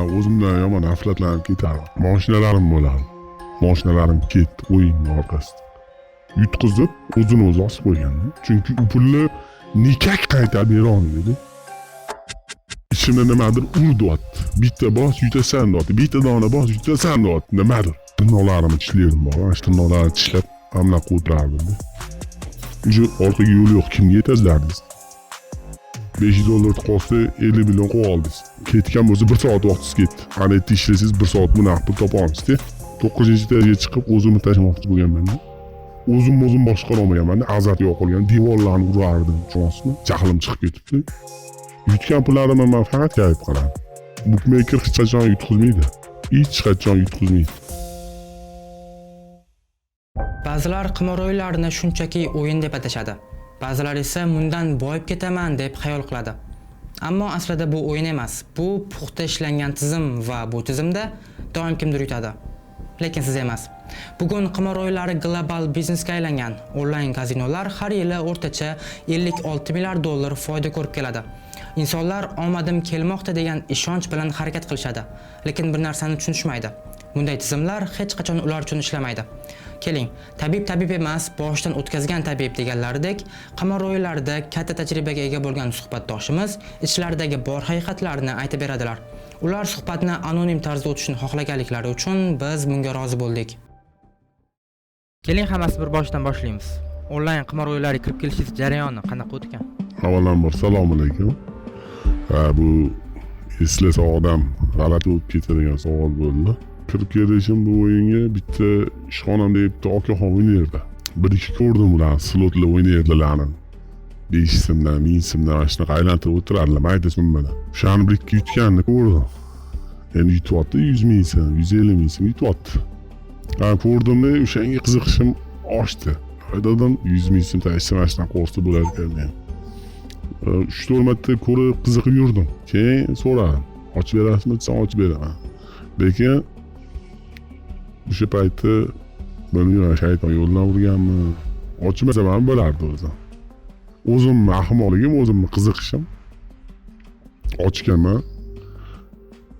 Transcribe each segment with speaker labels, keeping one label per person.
Speaker 1: Man o'zimdan yomon nafratlanib ketardim. Moshinalarim bo'lardi. Moshinalarim ketdi o'yinni orqasida. Yutqizib, o'zini o'zi osib qo'yganda. Chunki u pulni никак qaytarib bera olmaydi. Ichimda nimadir ur deyapti. Bitta bos, yutasan deyapti. Bitta dona bos, yutasan deyapti. Nimadir. Tirnoqlarimni tishlaydim bor. Mana shu tirnoqlarimni tishlab, bunaqa o'tirardim. Уже orqaga yo'l yo'q. Kimga yetkazardingiz? 500 dollar qolsa, 50 million qo'yib oldingiz. Ketgan bo'lsa, 1 soat vaqtingiz ketdi. Ana yerda ishlasangiz, 1 soat bunaqa pul topa olmaysizda. 9-etajga chiqib o'zimni tashlamoqchi bo'lganman. O'zim o'zim boshqara olmaganman. Azart yo'qolgan, devorlarni urardim, tushunyapsizmi? Jahlim chiqib ketibdi. Yutgan pullarimni man faqat kayf qilaman. Bukmeker hech qachon yutqizmaydi. Hech qachon yutqizmaydi.
Speaker 2: Ba'zilar qimor o'yinlarini shunchaki o'yin deb atashadi. Ba'zilar esa bundan boyib ketaman deb xayol qiladi. Ammo aslida bu o'yin emas. Bu puxta ishlangan tizim va bu tizimda doim kimdir yutadi. Lekin siz emas. Bugun qimor o'yinlari global biznesga aylangan. Onlayn kazinolar har yili o'rtacha 56 milliard dollar foyda ko'rib keladi. Insonlar omadim kelmoqda degan ishonch bilan harakat qilishadi. Lekin bir narsani tushunishmaydi. Bunday tizimlar hech qachon ular uchun ishlamaydi. Keling, tabib tabib emas, boshdan o'tkazgan tabib deganlaridek, qimor o'yinlarida katta tajribaga ega bo'lgan suhbatdoshimiz ichlaridagi bor haqiqatlarni aytib beradilar. Ular suhbatni anonim tarzda o'tishni xohlaganliklari uchun biz bunga rozi bo'ldik. Keling, hammasi bir boshdan boshlaymiz. Onlayn qimor o'yinlariga kirib kelishingiz jarayoni qanaqa o'tgan?
Speaker 1: Avvalambor, assalomu alaykum. Ha, bu eslasa odam g'alati bo'lib ketadigan savol bo'ldi. Kirib kelishim bu o'yinga, bitta ishxonamda bitta okaxon o'ynardi. Bir ikki ko'rdim ularni, slotlar o'ynardilarni. 5 so'mdan, 1000 so'mdan mana shunaqa aylantirib o'tiradilar mayda summadan. O'shani bir ikki yutganini ko'rdim. Endi yutyapti, 100 ming so'm, 150 ming so'm yutyapti. Ha, ko'rdimda, o'shanga qiziqishim oshdi. Dedim, 100 ming so'm tashlasa, mana shunaqa ko'rsa bo'lar ekan degan. 3-4 marta ko'rib, qiziqib yurdim. Keyin so'radim. Ochib berasizmi desam, ochib beraman. Lekin o'sha payti bilmayman, shayton yo'ldan urganmi, ochmasam ham bo'lardi o'zi. O'zimni ahmoqligim, o'zimni qiziqishim. Ochganman.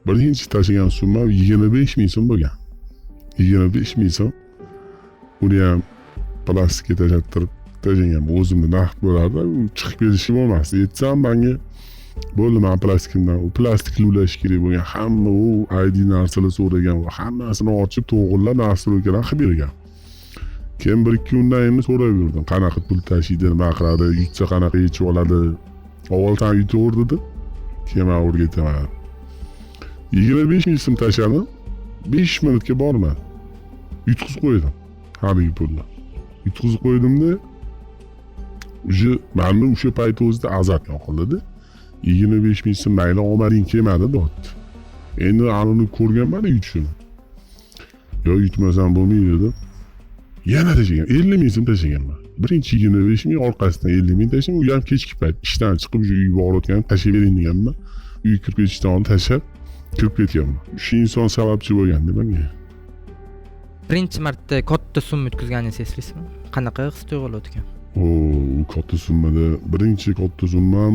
Speaker 1: Birinchi tashlagan summam 25 ming so'm bo'lgan. 25 ming so'm. Uni ham plastikka tashlattirib tashlagan. O'zimda naqd bo'lardi, u chiqib ketishi bo'lmasdi. Aytsam, menga bo'ldi, man plastikimdan u plastikni ulash kerak bo'lgan, hamma u ID narsalar so'ragan va hammasini ochib, to'g'irlab, настройка lar qilib bergan. Keyin bir ikki kundan endi so'rab yurdim, qanaqa pul tashiydi, nima qiladi, yutsa qanaqa yechib oladi. Avval san yutaver dedi, keyin man o'rgataman. 25 ming so'm tashladim, 5 minutga bormadi, yutqizib qo'ydim. Haligi pulni yutqizib qo'ydimda, уже mani o'sha payt o'zida azart yoqildida. 25 ming so'm, mayli, omading kelmadi deyapti. Endi anini ko'rganman yutishini, yo yutmasam bo'lmaydi deb yana tashlagan, 50 ming so'm tashlaganman. Birinchi 25 ming, orqasidan 50 ming tashlagan. U ham kechki payt, ishdan chiqib, уже uyga borayotgan, tashlab bering deganman. Uyga kirib ketishdan oldin tashlab kirib ketganman. Shu inson sababchi bo'lganda menga.
Speaker 2: Birinchi marta katta summa yutqizganingizni eslaysizmi? Qanaqa his tuyg'ular o'tgan?
Speaker 1: O, u katta summada, birinchi katta summam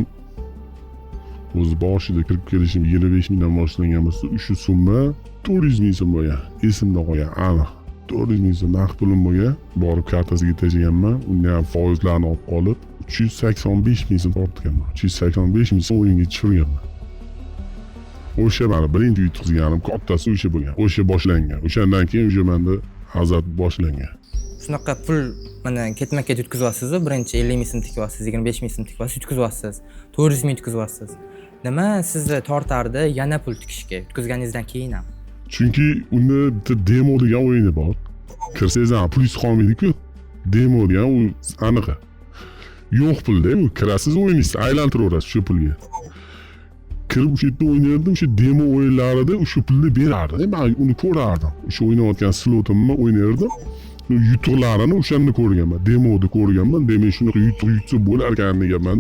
Speaker 1: o'zi boshida kirib kelishim 25 mingdan boshlangan bo'lsa, o'sha summa 400 ming so'm bo'lgan. Esimda qolgan aniq, 400 ming so'm naqd pulim bo'lgan. Borib kartasiga tashlaganman, unda ham foizlarni olib qolib, 385 ming so'm tortganman. 385 ming so'm o'yinga tushirganman. O'sha mani birinchi yutqizganim, kattasi o'sha bo'lgan, o'sha boshlangan. O'shandan keyin o'sha manda azart boshlangan.
Speaker 2: Shunaqa pul mana ketma ket yutqizyapsizu. Birinchi 50 ming so'm tikyapsiz, 25 ming so'm tikyapsiz, yutqizyapsiz, 400 ming yutqizyapsiz. Nima sizni tortardi yana pul tikishga yutqizganingizdan keyin ham?
Speaker 1: Chunki unda bitta demo degan o'yini bor. Kirsangiz ham pulingiz qolmaydiku. Demo degan u anaqa yo'q pulda u. Kirasiz, o'ynaysiz, aylantiraverasiz shu pulga. Kirib o'sha yerda o'ynardim. O'sha demo o'yinlarida o'sha pulni berardi. Man uni ko'rardim, o'sha o'ynayotgan slotimni o'ynardim, yutuqlarini o'shanda ko'rganman, demoda ko'rganman. Demak, shunaqa yutuq yutsa bo'larkan deganman,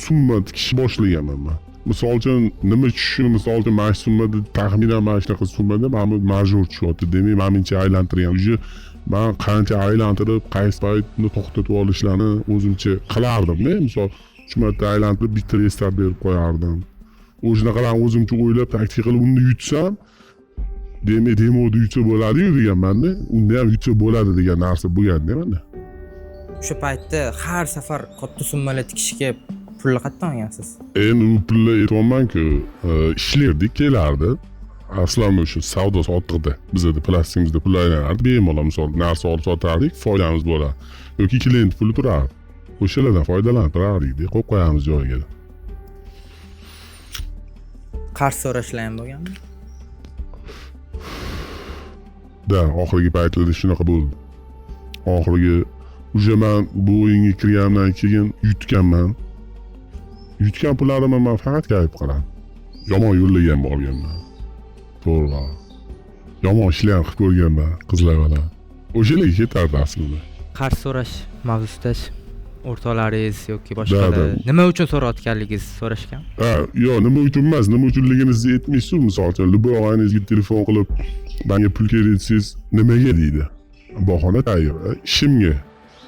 Speaker 1: summa tikishni boshlaganman man. Misol uchun, nima tushishini, misol uchun, mana shu summada, taxminan mana shunaqa summada mana bu major tushyapti, demak, mana buncha aylantirgan. Уже man qancha aylantirib, qaysi payt uni to'xtatib olishlarni o'zimcha qilardimda. Misol, uch marta aylantirib, bitta restart berib qo'yardim. O'shanaqalarni o'zimcha o'ylab taktika qilib uni yutsam, demak demovda yutsa bo'ladi-yu deganman-da. Unda ham yutsa bo'ladi degan narsa bo'lganda menda.
Speaker 2: O'sha paytda har safar katta summalar tikishga pulni qayerdan olgansiz?
Speaker 1: Endi u pulni aytyapman-ku, ishlardik, kelardi. Aslan o'sha savdo sotiqda bizada plastikimizda pul aylanardi. Bemalol misol narsa olib sotardik, foydamiz bo'lardi. Yoki klient puli turardi. O'shalardan foydalanib turardik, qo'yib qo'yamiz joyiga.
Speaker 2: Qarz so'rashlar ham bo'lganmi?
Speaker 1: Da, oxirgi paytlarda shunaqa bo'ldi. Oxirgi уже man bu o'yinga kirganimdan keyin yutganman. Yutgan pullarimni man faqat kayf qilaman. Yomon yo'llarga ham borganman. To'g'ri. Yomon ishlar ham qilib ko'rganman qizlar bilan. O'shalarga ketardi aslida.
Speaker 2: Qarz so'rash mavzusida o'rtoqlaringiz yoki boshqalar nima uchun so'rayotganligingizni so'rashgan?
Speaker 1: Ha, yo'q, nima uchun emas, nima uchunligini siz aytmaysiz. Misol uchun, любой og'ayningizga telefon qilib, menga pul kerak desangiz, nimaga deydi. Bahona tayyor. Ishimga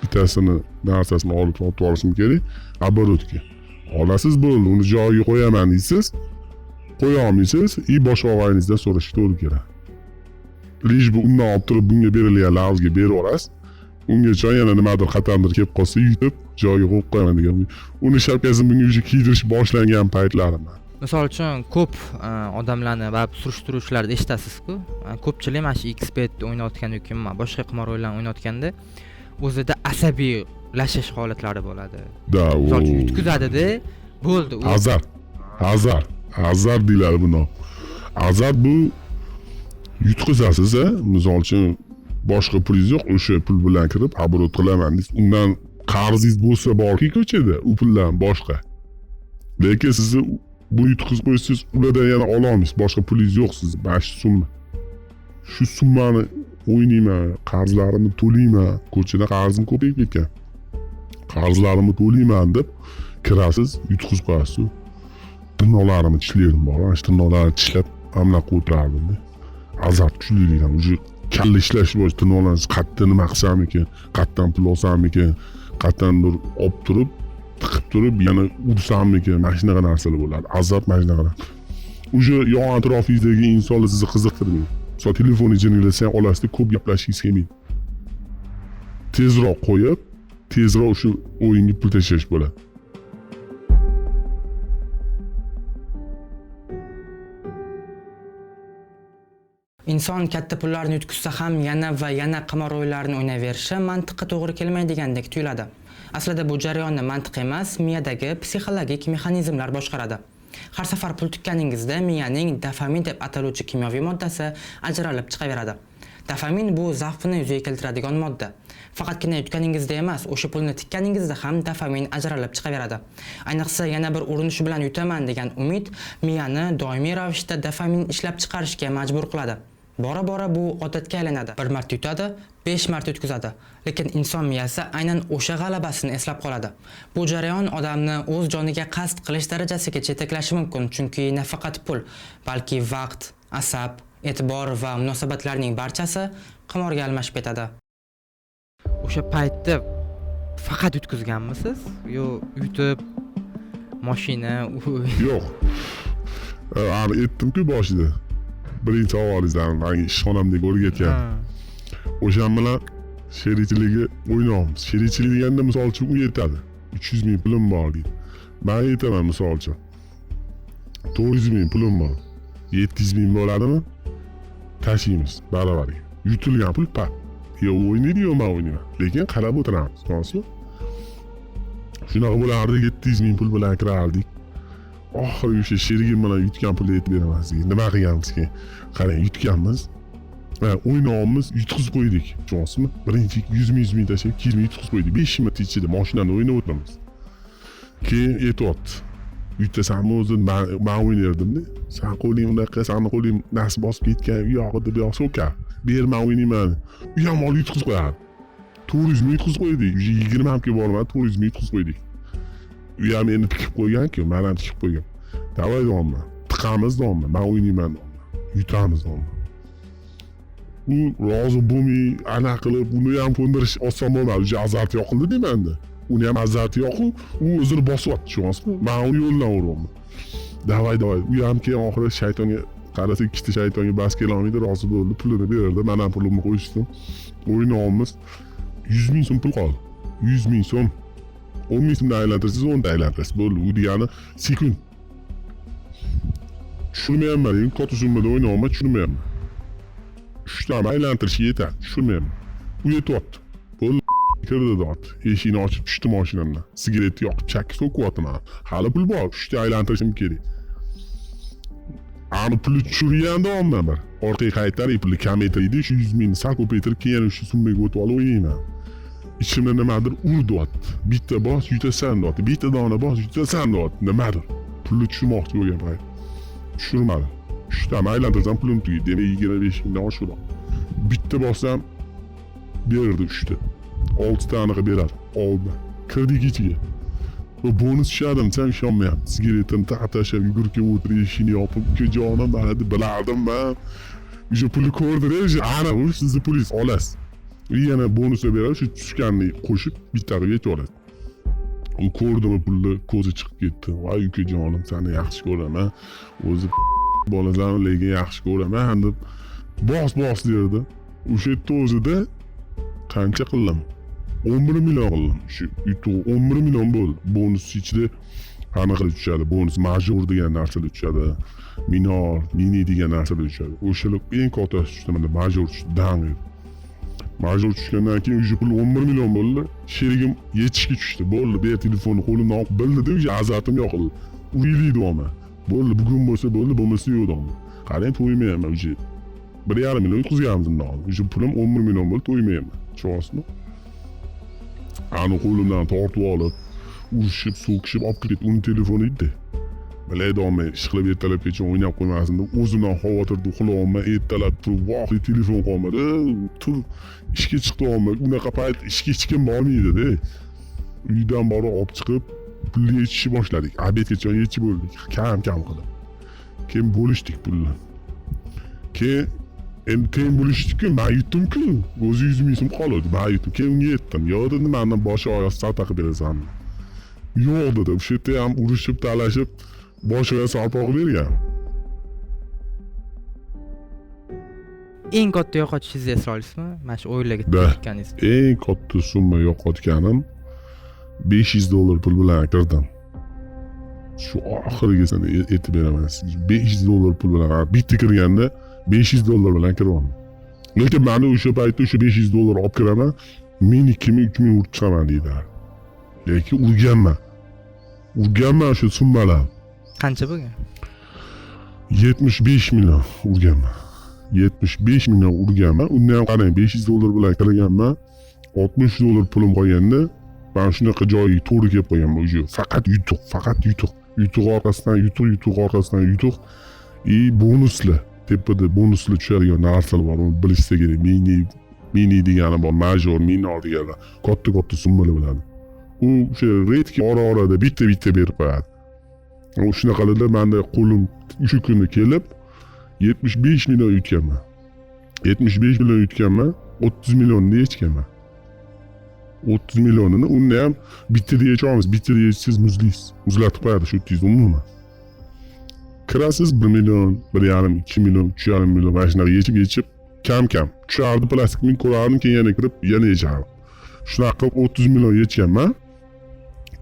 Speaker 1: bittasini narsasini olib sotib olishim kerak, оборотga. Olasiz bo'ldi, uni joyiga qo'yaman deysiz, qo'ya olmaysiz, и boshqa og'ayningizdan so'rashga to'g'ri keladi. Лишь бы undan olib turib bunga berilgan lavzga berib yuborasiz. Ungacha yana nimadir qatamdir kelib qolsa, yutib joyiga qo'yib qo'yaman degan. Uni shapkasini bunga уже kiydirish boshlangan paytlarim.
Speaker 2: Misol uchun ko'p odamlarni va surishtiruvchilarda eshitasiz-ku, ko'pchilik mana shu XBet o'ynayotgan yoki boshqa qimor o'yinlarni o'ynayotganda o'zida asabiylashish holatlari bo'ladi.
Speaker 1: Da,
Speaker 2: misol uchun yutqizadi-da, bo'ldi.
Speaker 1: Azart. Azart. Azart deyiladi buni. Azart bu yutqizasiz, misol uchun boshqa pulingiz yo'q, o'sha pul bilan kirib оборот qilaman deysiz. Undan qarzingiz bo'lsa borki ko'chada, u puldan boshqa. Lekin sizni bu yutqizib qo'ysangiz, ulardan yana ola olmaysiz. Boshqa pulingiz yo'q sizni, mana shu summa. Shu summani o'ynayman, qarzlarimni to'layman, ko'chada qarzim ko'payib ketgan. Qarzlarimni to'layman deb kirasiz, yutqizib qo'yasiz. Tirnoqlarimni tishlardim bor, ana shu tirnoqlarimni tishlab amlab o'tirardim. Azart kuchlilikdan уже kalla ishlash bosh tirnoqlarni qayerda nima qilsam ekan, qayerdan pul olsam ekan, qayerdandir olib turib, tiqib turib yana ursam ekan, mana shunaqa narsalar bo'ladi. Azart mana shunaqa. Уже yon atrofingizdagi insonlar sizni qiziqtirmaydi. Misol telefonni jiringlasa ham olasizda, ko'p gaplashingiz kelmaydi. Tezroq qo'yib, tezroq shu o'yinga pul tashlash bo'ladi.
Speaker 2: Inson katta pullarni yutqizsa ham yana va yana qimor o'yinlarini o'ynayverishi mantiqqa to'g'ri kelmaydigandek tuyuladi. Aslida bu jarayonni mantiq emas, miyadagi psixologik mexanizmlar boshqaradi. Har safar pul tikkaningizda miyaning dopamin deb ataluvchi kimyoviy moddasi ajralib chiqaveradi. Dopamin bu zavqni yuzaga keltiradigan modda. Faqatgina yutganingizda emas, o'sha pulni tikkaningizda ham dopamin ajralib chiqaveradi. Ayniqsa yana bir urinish bilan yutaman degan umid miyani doimiy ravishda dopamin ishlab chiqarishga majbur qiladi. Bora-bora bu odatga aylanadi. Bir marta yutadi, 5 marta yutqizadi. Lekin inson miyasi aynan o'sha g'alabasini eslab qoladi. Bu jarayon odamni o'z joniga qasd qilish darajasigacha yetaklashi mumkin, chunki nafaqat pul, balki vaqt, asab, e'tibor va munosabatlarning barchasi qimorga almashib ketadi. O'sha paytda faqat yutqizganmisiz? Yo yutib mashina
Speaker 1: Yo'q. Ani aytdim-ku boshida. Birinchi savolingizdan menga ishxonamdek o'rgatgan. O'shan bilan sherikchiligi o'ynaymiz. Sherikchilik deganda misol uchun u yetadi. 300 ming pulim bor deydi. Men aytaman misol uchun 400 ming pulim bor. 700 ming bo'ladimi? Tashiymiz baravariga. Yutilgan pul pa. Yo o'ynaydi, yo men o'ynayman. Lekin qarab o'tiramiz, to'g'rimi? Shunaqa bo'lardi, 700 ming pul bilan kirardik. Oxiri o'sha sherigim bilan yutgan pulni aytib beraman sizga. Nima qilganmiz keyin? Qarang, yutganmiz. Ha, o'ynayapmiz, yutqizib qo'ydik. Tushunyapsizmi? Birinchi 100 ming, 100 ming tashlab, 200 ming yutqizib qo'ydik. 5 minut ichida mashinani o'ynab o'tiramiz. Keyin aytyapti. Yutasanmi o'zi? Men o'ynardimda. Sen qo'ling unaqa, seni qo'ling nas bosib ketgan, u yog'ida bu yoq so'kar. Ber men o'ynayman. U ham olib yutqizib qo'yardi. 400 ming yutqizib qo'ydik. 20 ham kelib bormadi, 400 ming yutqizib qo'ydik. U ham endi tikib qo'ygan-ku, men ham tikib qo'ygan. Davay deyapman. Tiqamiz deyapman, men o'ynayman deyapman. Yutamiz deyapman. U rozi bo'lmay, ana qilib, uni ham ko'ndirish oson bo'lmadi. O'sha azart yoqildi deymanda. Uni ham azarti yo'q, u o'zini bosyapti, tushunyapsizmi? Men uni yo'ldan uryapman. Давай, давай. U ham keyin oxiri shaytonga qarasa, ikkita shaytonga bas kelolmaydi, rozi bo'ldi, pulini berdi. Man ham pulimni qo'yishdim, o'ynayapmiz. 100 000 so'm pul qoldi, 100 000 so'm. 10 000 so'mdan aylantirsangiz, 10 ta aylantirasiz, bo'ldi. U degani sekund. Tushirmayapman, endi katta summada o'ynayapman, tushirmayapman. Uchtani aylantirishga yetadi, tushirmayapman. U yetyapti, bo'ldi, kirdi deyapti. Eshikni ochib tushdi mashinamdan, sigaretni yoqib chakki so'kyapti mani. Hali pul bor, uchta aylantirishim kerak. Ani pulni tushirganda olman, bir orqaga qaytarib, pulni kamaytiraydi, shu 100 000ni sal ko'paytirib, keyin yana shu summaga o'tib olib o'ynayman. Ichimda nimadir ur deyapti, bitta bos, yutasan deyapti, bitta dona bos, yutasan deyapti. Nimadir pulni tushirmoqchi bo'lgan payt tushirmadim. Uchtani aylantirsam, pulim tugaydi, demak 25 000dan oshiqroq. Bitta bossam, berdi uchta, oltita anaqa beradi. Oldi, kirdik ichiga. Bu bonus tushadimi desam, ishonmayapti. Sigaretini tashlab, yugurib kelib o'tirib, eshikni yopib, ukajonim mana deb, bilardim man. O'sha pulni ko'rdida, o'sha aniq u sizni pulingiz, olasiz. И yana bonuslar beradi, shu tushganini qo'shib bitta qilib yetib oladi. U ko'rdimi pulni, ko'zi chiqib ketdi. Voy ukajonim, seni yaxshi ko'raman, o'zi bolasan, lekin yaxshi ko'raman, deb bos, bos derdi. O'sha yerda o'zida qancha qildim? 11 million qildim. Shu yutuq 11 million bo'ldi. Bonus ichida anaqa tushadi, bonus major degan narsalar tushadi, minor, mini degan narsalar tushadi. O'shalar eng kattasi tushdi manda, major tushdi, dang etib. Major tushgandan keyin уже pul 11 million bo'ldi. Sherigim yetishga tushdi. Bo'ldi, ber telefonni, qo'limdan olib bildida, уже azartim yoqildi. Uyli deyapman. Bo'ldi, bugun bo'lsa bo'ldi, bo'lmasa yo'q deyapman. Qarang, to'ymayapman уже. 1,5 million yutqizganmiz undan oldin. Уже pulim 11 million bo'ldi, to'ymayapman. Tushunyapsizmi? Ani qo'limdan tortib olib, urushib, so'kishib olib kirib ketdi. Uni telefoni edi. Bilay olmay, ish qilib ertalabgacha o'ynab qo'ymasin deb o'zimdan xavotirda uxlayolmay, ertalab turib, voh, telefon qolmadi. Tur, ishga chiqdi olmay. Unaqa payt ishga hech kim bormaydi-da. Uydan borib olib chiqib, pulni yechishni boshladik. Обед gacha yechib bo'ldik, kam kam qilib. Keyin bo'lishdik pulni. Keyin endi teng bo'lishdik-ku, man yutdim-ku. O'zi 100 000 so'm qoldi. Man yutdim. Keyin unga yetdim. Yo'q dedi, mandan boshi oyoq sadaqa qilib berasan. Yo'q dedi. O'sha yerda ham urushib, talashib, boshiga salpoq bergan.
Speaker 2: Eng katta yo'qotishingizni eslay olasizmi? Mana shu o'yinlarga
Speaker 1: Da.
Speaker 2: ketganingiz.
Speaker 1: Eng katta summa yo'qotganim 500 dollar pul bilan kirdim. Shu oxirgisini aytib beraman sizga. 500 dollar pul bilan bitta kirganda 500 dollar bilan kiryapman. Lekin mani o'sha paytda o'sha 500 dollar olib kiraman, 1000, 2000, 3000 urib chiqaman deydi. Lekin urganman. Urganman o'sha summalar.
Speaker 2: Qancha bo'lgan?
Speaker 1: 75 million urganman. 75 million urganman. Unda ham qarang, 500 dollar bilan kirganman. 60 dollar pulim qolganda, man shunaqa joyga to'g'ri kelib qolganman уже. Faqat yutuq, faqat yutuq. Yutuq orqasidan yutuq, yutuq orqasidan yutuq. И bonuslar. Tepada bonuslar tushadigan narsalar bor, uni bilishsa kerak. Mini, mini degani bor, major, minor degani. Katta-katta summalar bo'ladi. U o'sha редко, ora-orada bitta-bitta berib qo'yadi. U shunaqalarda manda qo'lim o'sha kuni kelib 75 million yutganman. 75 million yutganman, 30 millionni yechganman. 30 millionini unda ham bittada yecha olmaysiz, bittada yechsangiz muzlaysiz. Muzlatib qo'yadi shu yerda umuman. Kirasiz 1 million, 1,5, 2 million, 3,5 million mana shunaqa yechib yechib kam-kam tushardi plastik, men ko'rardim, keyin yana kirib yana yechardim. Shunaqa qilib 30 million yechganman.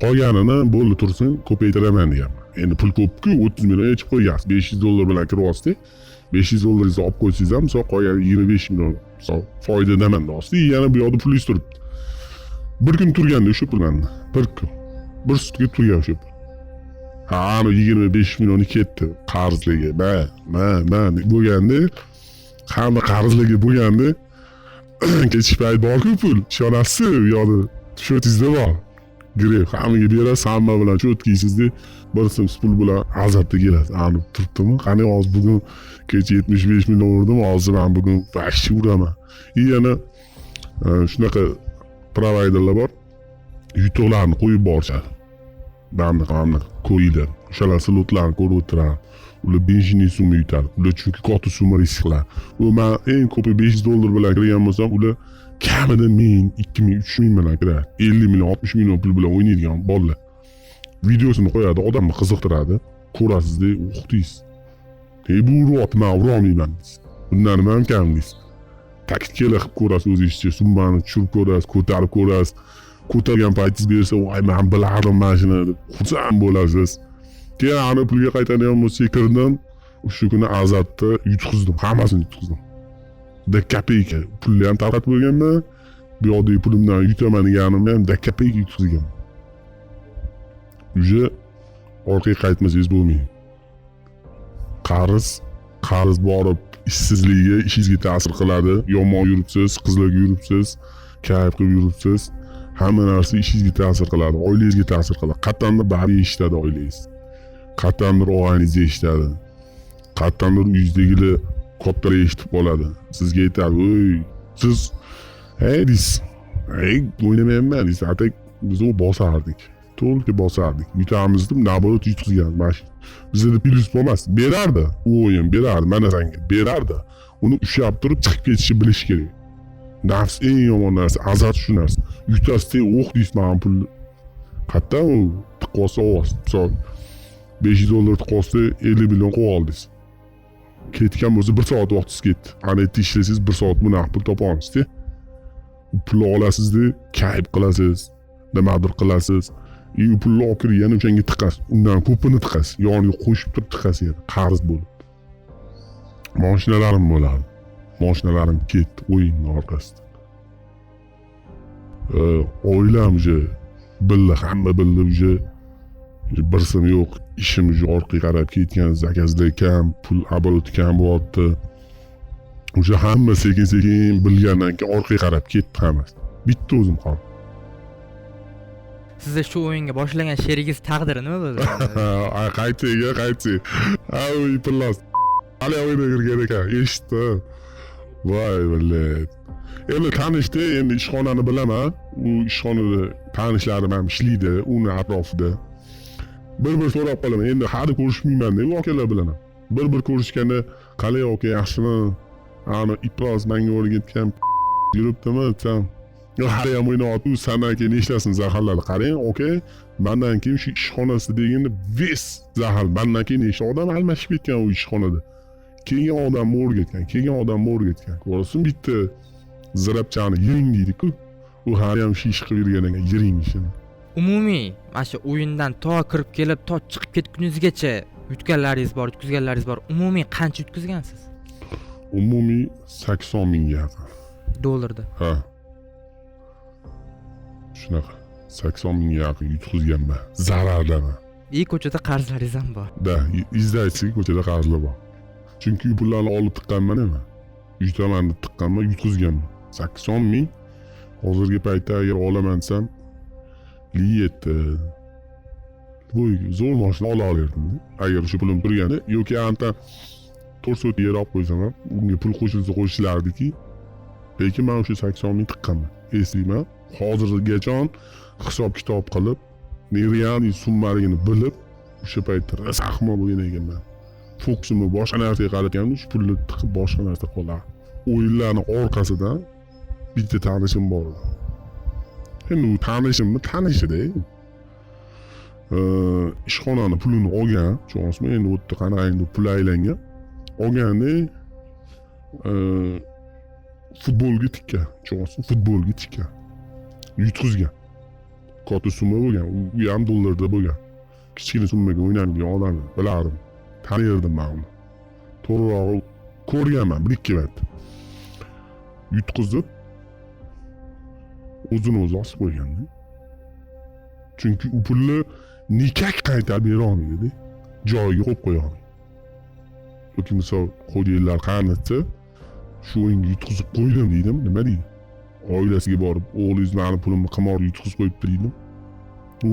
Speaker 1: Qolganini bo'ldi, tursin, ko'paytiraman deganman. Endi pul ko'p-ku, 30 million yechib qo'ygansiz. 500 dollar bilan kiryapsiz. 500 dollaringizni olib qo'ysangiz ham, misol, qolgan 25 million misol foydadaman deyapsiz. Yana bu yoqda pulingiz turibdi. Bir kun turganda o'sha pul menda. Bir kun. Bir sutka turgan o'sha pul. Ha, ani 25 millioni ketdi qarzligi. Ma, ma, ma bo'lganda, hamma qarzligi bo'lganda, kechki payt bor-ku pul. Ishonasiz, u yoqda счёт ingizda bor. Gref hammaga berasiz, hamma bilan cho'tkiysizda, bir so'm pul bilan azobda kelasiz. Ani turibdimi? Qani hozir bugun kecha 75 million urdim, hozir man bugun вообще uraman. И yana shunaqa provayderlar bor. Yutuqlarni qo'yib borishadi. Bunaqa bunaqa ko'ringlar. O'shalar slotlarni ko'rib o'tiradi. Ular бешеный summa yutadi. Ular chunki katta summa risk qiladi. U man eng ko'pi 500 dollar bilan kirgan bo'lsam, ular kamida 1000, 2000, 3000 bilan kiradi. 50 million, 60 million pul bilan o'ynaydigan bolalar. Videosini qo'yadi, odamni qiziqtiradi. Ko'rasizda, o'qidingiz. Bu uryapti, man urolmayman deysiz. Bundan nima ham kam deysiz. Taktikali qilib ko'rasiz o'zingizcha, summani tushirib ko'rasiz, ko'tarib ko'rasiz. Ko'targan paytingiz bersa, voy men bilardim mana shuni deb xursand bo'lasiz. Keyin ani pulga qaytaradigan bo'lsak, kirdim. O'sha kuni azartda yutqizdim, hammasini yutqizdim. До копейка pulni ham tarqatib bo'lganman. Bu yoqdagi pulimdan yutaman deganimni ham до копейка yutqizganman. Уже orqaga qaytmasangiz bo'lmaydi. Qarz borib ishsizligiga, ishingizga ta'sir qiladi. Yomon yuribsiz, qizlarga yuribsiz, kayf qilib yuribsiz. Hamma narsa ishingizga ta'sir qiladi, oilangizga ta'sir qiladi. Qayerdandir baribir eshitadi oilangiz. Qayerdandir og'ayningiz eshitadi. Qayerdandir uyingizdagilar, kattalar eshitib qoladi. Sizga aytadi: "Oy, siz hey" deysiz. "Ey, o'ynamayapman" deysiz. А так biz u bosardik. Только bosardik. Yutamiz deb, наоборот, yutqizgan. Mana shu bizda plyus bo'lmas. Berardi. U o'yin berardi. Mana sanga berardi. Uni ushlab turib chiqib ketishni bilish kerak. Nafs eng yomon narsa, azart shu narsa. Yutasizda, "O'q" deysiz, mana pulni. Qayerdan u tiqib olsa ovoz. Misol 500 dollar tiqib olsa 50 million qo'yib oldingiz. Ketgan bo'lsa 1 soat vaqtingiz ketdi. Ana yerda ishlasangiz 1 soat bunaqa pul topa olmaysizda. Pulni olasizda, kayf qilasiz, nimadir qilasiz. И u pulni olib kirib yana o'shanga tiqasiz. Undan ko'pini tiqasiz. Yoniga qo'shib turib tiqasiz yana qarz bo'lib. Mashinalarim bo'lardi. Mashinalarim ketdi o'yinni orqasida. Oilam уже bildi, hamma bildi уже bir so'm yo'q, ishim уже orqaga qarab ketgan, заказ lar kam, pul оборот i kam bo'lyapti. Уже hamma sekin sekin bilgandan keyin orqaga qarab ketdi hammasi. Bitta o'zim qoldim.
Speaker 2: Sizni shu o'yinga boshlagan sherigingiz taqdiri nima bo'ldi?
Speaker 1: Ha, qaytsak, qaytsak. Ha, u iflos. Hali o'yinga kirgan ekan, eshitdi. Voy, блядь. Endi tanishdi, endi ishxonani bilaman. U ishxonada tanishlarim ham ishlaydi, uni atrofida. Bir-bir so'rab qolaman. Endi hali ko'rishmayman-da u akalar bilan ham. Bir-bir ko'rishganda, "Qalay aka, yaxshimi? Ani iflos menga o'rgatgan yuribdimi?" desam, "Yo'q, hali ham o'ynayapti, u sandan keyin nechtasini zaharladi. Qarang, aka, mandan keyin shu ishxonasida deganda весь zahar, mandan keyin nechta odam almashib ketgan u ishxonada. Kelgan odamni o'rgatgan, kelgan odamni o'rgatgan. Ko'rasizmi, bitta zirapchani yiring deydi-ku. U hali ham shu ish qilib yurgan ekan, yiring ishini.
Speaker 2: Umumiy mana shu o'yindan to kirib kelib, to chiqib ketguningizgacha yutganlaringiz bor, yutqizganlaringiz bor. Umumiy qancha yutqizgansiz?
Speaker 1: Umumiy 80 mingga yaqin.
Speaker 2: Dollarda.
Speaker 1: Ha. Shunaqa. 80 mingga yaqin yutqizganman. Zarardaman.
Speaker 2: И ko'chada qarzlaringiz ham bor.
Speaker 1: Да, издательский ko'chada qarzlar bor. Chunki u pullarni olib tiqqanman emas. Yutaman deb tiqqanman, yutqizganman. 80 ming hozirgi paytda agar olaman desam, Li 7 bu zo'r mashina ola olardim. Agar o'sha pulim turganda yoki anta 4 soat yer olib qo'ysam ham unga pul qo'shilsa qo'shilardiki. Lekin man o'sha 80 ming tiqqanman. Eslayman. Hozirgacha hisob kitob qilib, нереальный summaligini bilib, o'sha paytda rosa ahmoq bo'lgan ekanman. Fokusimni boshqa narsaga qaratgandim, shu pulni tiqib boshqa narsa qolardi. O'yinlarni orqasidan bitta tanishim bor edi. Endi u tanishimni tanishida. Ishxonani pulini olgan, tushunasizmi? Endi u yerda qanaqa endi pul aylangan. Olganda futbolga tikkan, tushunasizmi? Futbolga tikkan. Yutqizgan. Katta summa bo'lgan, u ham dollarda bo'lgan. Kichkina summaga o'ynaydigan odam bilardim. Tanirdim man uni. To'g'rirog'i ko'rganman bir ikki marta. Yutqizib o'zini o'zi osib qo'yganda. Chunki u pulni никак qaytarib bera olmaydida. Joyiga qo'yib qo'ya olmaydi. Yoki misol xo'jayinlar qani desa, shu o'yinga yutqizib qo'ydim deydimi, nima deydi? Oilasiga borib, o'g'lingiz mani pulimni qimorga yutqizib qo'yibdi deydimi?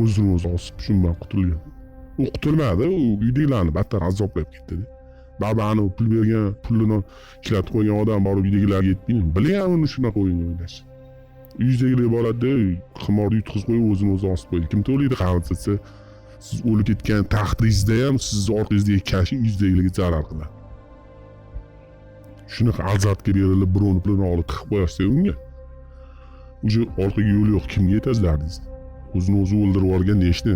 Speaker 1: O'zini o'zi osib shu bilan qutulgan. U qutulmadi, u uydagilarni battar azoblab ketdi. Baribir anavi pul bergan, pulini ishlatib qo'ygan odam borib uydagilarga aytmaydi. Bilgan uni shunaqa o'yin o'ynash. Uydagilar boradida, qimorni yutqizib qo'yib o'zini o'zi osib qo'ydi. Kim to'laydi qarz desa, siz o'lib ketgan taqdiringizda ham sizni orqangizdagi kashi uyingizdagilarga zarar qiladi. Shunaqa azartga berilib birovni pulini olib tiqib qo'yasiz unga. Уже orqaga yo'l yo'q, kimga aytasiz dardingizni? O'zini o'zi o'ldirib yuborgan nechta?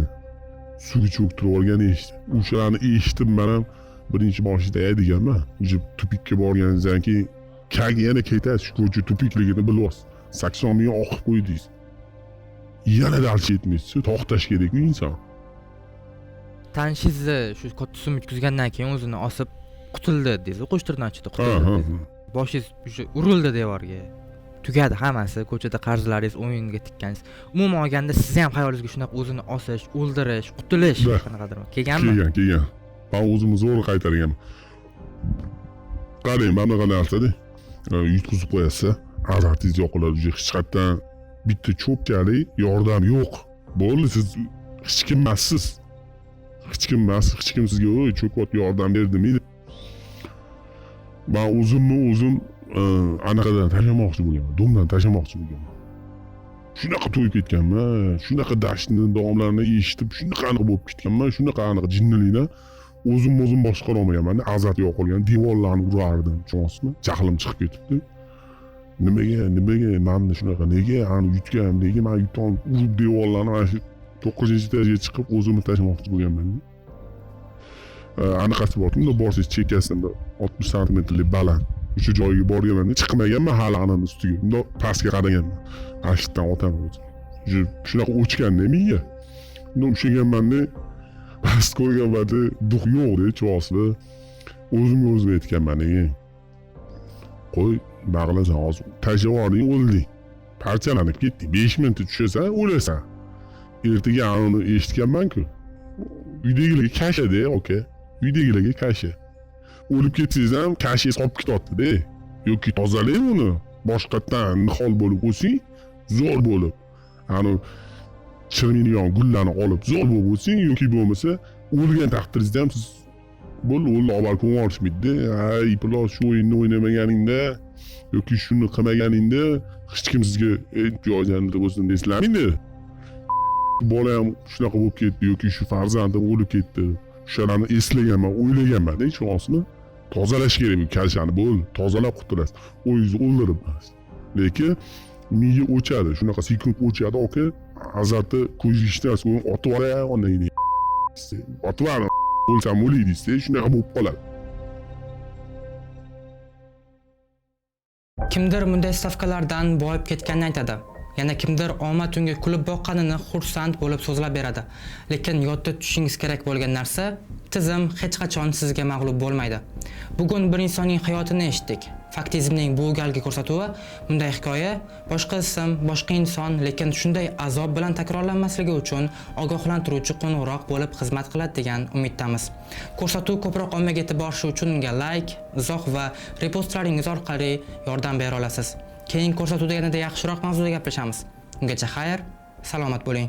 Speaker 1: Suvga cho'ktirib olgan eshitdim. O'shalarni eshitib man ham birinchi boshida deganman. Уже тупик ka borganingizdan keyin kag yana ketasiz, shu ko'cha тупик ligini bilyapsiz. 80 ming oqib qo'ydingiz. Yana дальше yetmaysiz. To'xtash kerak-ku inson.
Speaker 2: Tanishingizni shu katta summa yutqizgandan keyin o'zini osib qutuldi dedingiz, qo'shtirnoqchida qutuldi dedingiz. Boshingiz o'sha urildi devorga. Tugadi hammasi, ko'chada qarzlaringiz, o'yinga tikkaningiz. Umuman olganda sizni ham xayolingizga shunaqa o'zini osish, o'ldirish, qutulish qanaqadir kelganmi?
Speaker 1: Kelgan, kelgan. Man o'zimni zo'r qaytarganman. Qarang, mana bunaqa narsada yutqizib qo'yasiz, azartingiz yo'qoladi, уже hech qayerdan bitta cho'pchalik yordam yo'q. Bo'ldi, siz hech kim emassiz. Hech kim emas, hech kim sizga "Oy, cho'kyapti, yordam ber" demaydi. Man o'zimni o'zim anaqadan tashlamoqchi bo'lganman, дом dan tashlamoqchi bo'lganman. Shunaqa to'yib ketganman, shunaqa dashtni davomlarini eshitib, shunaqa aniq bo'lib ketganman, shunaqa aniq jinnilikdan o'zim o'zim boshqara olmaganman. Azart yo'qolgan, devorlarni urardim, tushunyapsizmi? Jahlim chiqib ketibdi. Nimaga, nimaga mani shunaqa, nega ani yutgan, nega man yutam, urib devorlarni mana shu 9-etajga chiqib o'zimni tashlamoqchi bo'lganman. Anaqasi bor, unda borsangiz chekkasida 60 santimetrlik baland. O'sha joyga borganman, chiqmaganman hali anani ustiga. Bundoq pastga qaraganman. Ana shu yerdan otaman o'zim. Уже shunaqa o'chganda menga. Bundoq ushlaganmanda past qo'yganmanda дух yo'q-da, tushunyapsizmi? O'zimga o'zim aytganman, nega? Qo'y, bag'lasan hozir tashlab yubording, o'lding. Parchalanib ketding. 5 minutda tushasan, o'lasan. Ertaga uni eshitganman-ku. Uydagilarga каша-da, aka. Uydagilarga каша. O'lib ketsangiz ham каша ngiz qolib ketyapti-da. Yoki tozalang uni, boshqatdan nihol bo'lib o'sing, zo'r bo'lib. Ani chirmaydigan gullarni olib zo'r bo'lib o'sing, yoki bo'lmasa o'lgan taqdiringizda ham siz bo'ldi, o'ldi, olib borib ko'mib yuborishmaydi-da. Ay, iflos, shu o'yinni o'ynamaganingda yoki shuni qilmaganingda hech kim sizga "Ey, joy jannatda bo'lsin" eslamaydi. Bola ham shunaqa bo'lib ketdi yoki shu farzandim o'lib ketdi. O'shalarni eslaganman, o'ylaganman-da, tushunyapsizmi? Tozalash kerak bu каша ni, bo'ldi, tozalab qutulasiz. O'zingizni o'ldirib emas. Lekin miya o'chadi, shunaqa sekund o'chadi, aka, azartda ko'zingiz hech narsa ko'rmay otib yuboray, onangni otib yuboraman, o'lsam o'lay deysiz, shunaqa bo'lib qoladi.
Speaker 2: Kimdir bunday stavkalardan boyib ketganini aytadi. Yana kimdir omad unga kulib boqqanini xursand bo'lib so'zlab beradi. Lekin yodda tutishingiz kerak bo'lgan narsa, tizim hech qachon sizga mag'lub bo'lmaydi. Bugun bir insonning hayotini eshitdik. Faktizmning bu galgi ko'rsatuvi bunday hikoya boshqa ism, boshqa inson, lekin shunday azob bilan takrorlanmasligi uchun ogohlantiruvchi qo'ng'iroq bo'lib xizmat qiladi degan umiddamiz. Ko'rsatuv ko'proq ommaga yetib borishi uchun unga like, izoh va repostlaringiz orqali yordam bera olasiz. Keyingi ko'rsatuvda yanada yaxshiroq mavzuda gaplashamiz. Ungacha xayr, salomat bo'ling.